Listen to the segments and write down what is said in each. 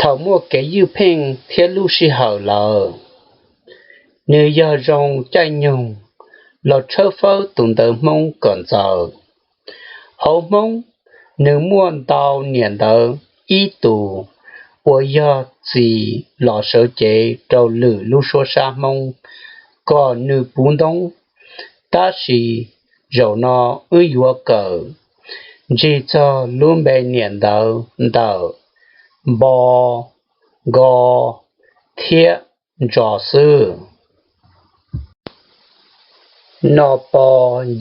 Thaum muaj kev ywj pheej thiab lub sij hawm lawm, nws yog zoo caij nyoog los tshawb fawb tus ntawv Hmoob kom ntxaws. Hauv Hmoob, nws muaj ntau niam ntawv ib tus uas yog txis los sawv cev rau lwm lub suab sab Hmoob kom nws puv ntoob. Tab sis zaum no wb yuav kawm ntsig txog lub npe niam ntawv ntawm npo, nko thiab ntso xwb. No po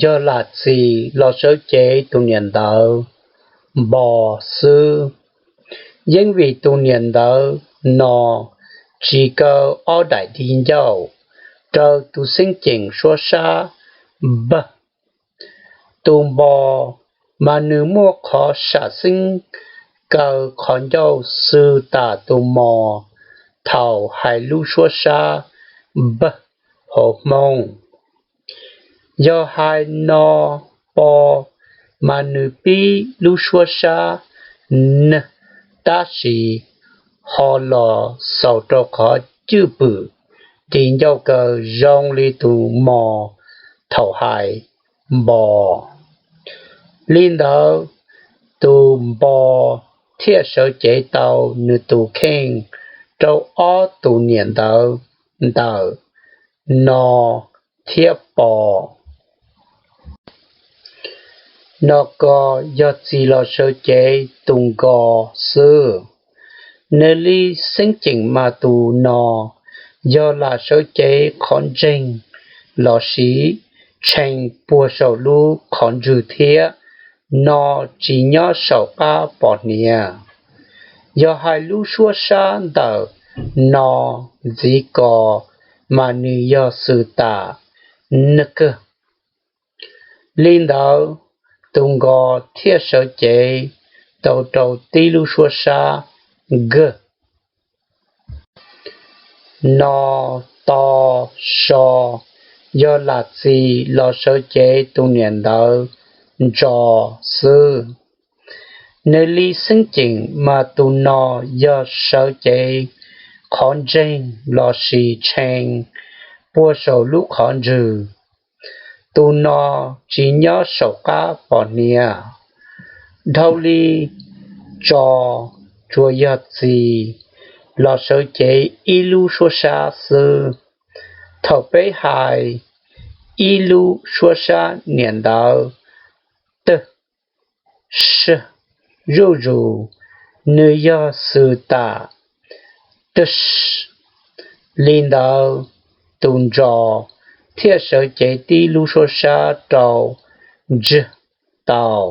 yog lam txis los sawv cev tus niam ntawv npo xwb. Yeej vim tus niam ntawv no tsis kaw ob daim di ncauj raws tus xeeb ceem suab sab npawg. Tus npo mas nws muaj qhov sam xeeb kaw qhov ncauj xws tas tus mos thaum hais lub suab sab npawg hauv Hmoob. Yog hais no po mas nws pib lub suab sab nwg, tab sis ho los xaus rau qhov cwj pwm di ncauj kaw zoo li tus mos thaum hais npo. Li ntawd, tus npo thiaj sawv cev tau nws tus kheej rau ob tus niam ntawv ntawm no thiab po. No ko yog txis los sawv cev tus nko xwb. Nws li xeeb ceem mas tus no yog lam sawv cev qhov ntseeg los sis tshee puag saum lub qhov ntswg thiab no tsis nyob saum qab pos hniav. Yog hais lub suab sab ntawm no ntxiv ko mas nws yog xws tas nwg kawg. Li ntawd, tus nko thiaj sawv cev tau rau tib lub suab sab nkawg. No, to, so yog lam txis los sawv cev tus niam ntawv ntso xwb. Nws li xeeb ceem mas tus no yog sawv cev qhov ntseeg los sis tshee puag saum lub qhov ntswg. Tus no tsis nyob saum qab pos hniav. Dhau li tso tsuas yog txis los sawv cev ib lub suab sab xwb. Thaum peb hais ib lub suab sab niam ntawv tawg, sawg, zuj zus, nws yog xws tas tawg. Li ntawd, tus ntso thiaj sawv cev tib lub suab sab rau ntswg tau.